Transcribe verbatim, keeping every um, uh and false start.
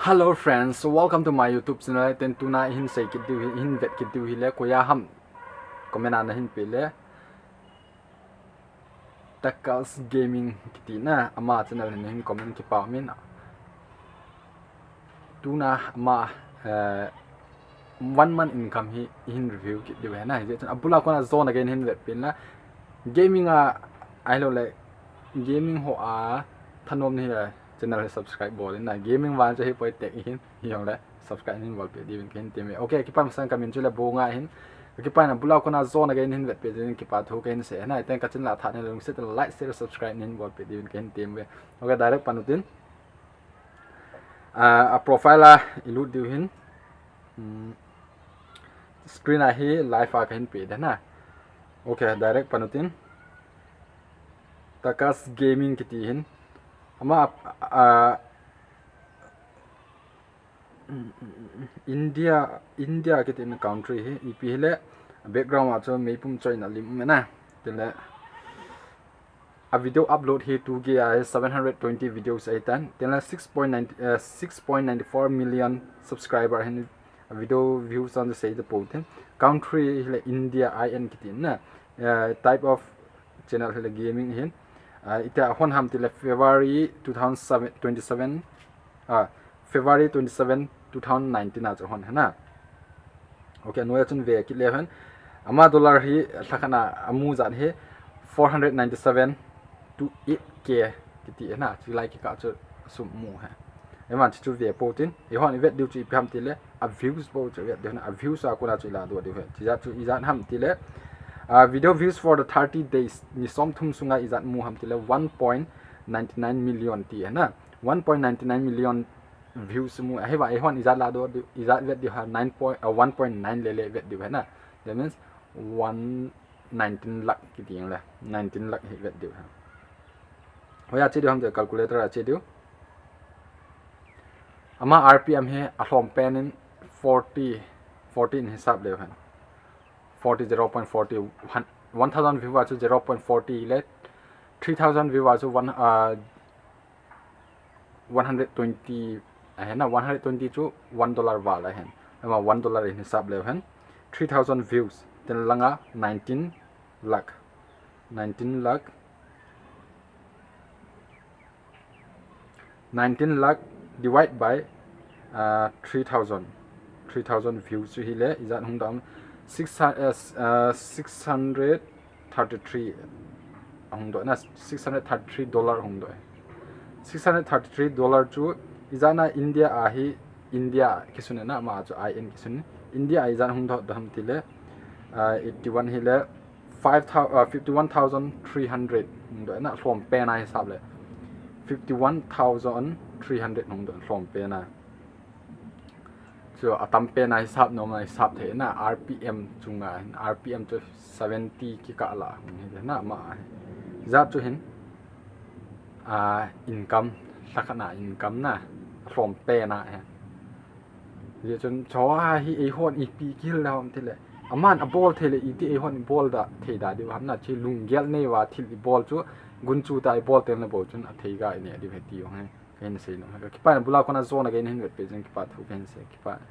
Hello friends, so welcome to my YouTube channel. Ten tuna ihin sei kit diu hi, ihin vet kit diu hi le, koiya ham comment a nahin pe le. Takas Gaming kiti na, ama channel hin nahin comment kipa min. Tuna ama, eh, one month income hi ihin review kit diu hi na. Hijeh chun abula kona jona gei nahin vet pin la. Gaming a, ahilou le, gaming ho a thanom nahi le, channel hi subscribe bol in na. Gaming vang chu hi poi tek ihin, hijong le subscribe nahin bol pe diuvin kahin tem e. Okay, kipa masang kamin chu le Bonga ahin. Kipa na abula kona jona gei nahin vet pe diuvin kipa thu kahin sei na. Iten ka channel a tha nahi le lungset in like, share, subscribe nahin bol pe diuvin kahin tem e. Okay, direct pan utin. Ah, a profile a ilut diu hin. Hmm. Screen a hi live a kahin pe de na. Okay, direct pan utin. Takas Gaming kiti hin. Ama, ah, India, India kiti na country hi, ipi hi le, background a chu meipum choina lim um e na. Tin le, a video upload hi two K a hi seven hundred twenty videos ahi tan. Tin le six point nine, eh, six point nine four million subscriber hin a video views on the sei the po tin. Country hi le India I N kiti na. Eh, type of channel hi le gaming hin. Ah, itia hon ham ti le February two thousand seven, twenty-seven, ah, February twenty-seven, two thousand nineteen a chu hon hi na. Okay, noiya chun ve kit le hen. Ama dollar hi lhakhat na amu jat hi four hundred ninety-seven to eight K kiti hi na. Chulai kikah chu sum mu hi. Eman chu ve po tin. Eihon ivet diu chu ipi ham ti le a views po chu ivet diu na. A views a kona chu ila doh diu hi. Chijat chu ijat ham ti le. Ah, video views for the thirty days. Ni som thum sunga ijat mu ham ti le one point nine nine million ti hi na. One point nine nine million views mu. Ahi va, eihon ijat la doh diu, ijat vet diu ha nine point, uh, one point nine le le vet diu hi na. That means one nineteen lakh kiti le. Nineteen lakh hi vet diu ha. Hoiya che diu ham ti le calculator a che diu. Ama R P M hi alhom pen in forty, forty in hisap leu hen. Forty, zero point forty, one thousand view a chu zero point forty le, three thousand view a chu one, uh, one hundred twenty ahi na, one hundred twenty chu one dollar val ahi. Ama one dollar in hisap leu hen. Three thousand views, tin langa nineteen lakh. Nineteen lakh. Nineteen lakh divide by, uh, three thousand. Three thousand views chu hi le, ijat hung doh ham, six, uh, uh, six hundred thirty-three hung doh na, six hundred thirty-three dollar hung doh. Six hundred thirty-three dollar chu ijat na India a hi, India kisun na, ama chu I N kisun. India a ijat hung doh doh ham ti le, uh, eighty-one hi le, five thousand, uh, fifty-one thousand three hundred hung doh na, lhom pen a hisap le. Fifty-one thousand three hundred hung doh lhom pen a. Chu atam pen a hisap nom a hisap thei na, R P M chunga, R P M chu seventy kikah la hung hi na ama. Ijat chu hin, ah, income, lhakhat na income na, lhom pen a hi. Hijeh chun, chua hi eihon ipi kihil le ham ti le. Aman abol thei le iti eihon ibol da, thei da diu ham na, chu lunggel nei uva thil ibol chu, gunchu ta ibol teng le bou chun athei ga inei diu hi ti jong hi. Kahin sei nom. Ka kipa na abula kona jona gei nahin vet pe jeng kipa thu kahin sei, kipa.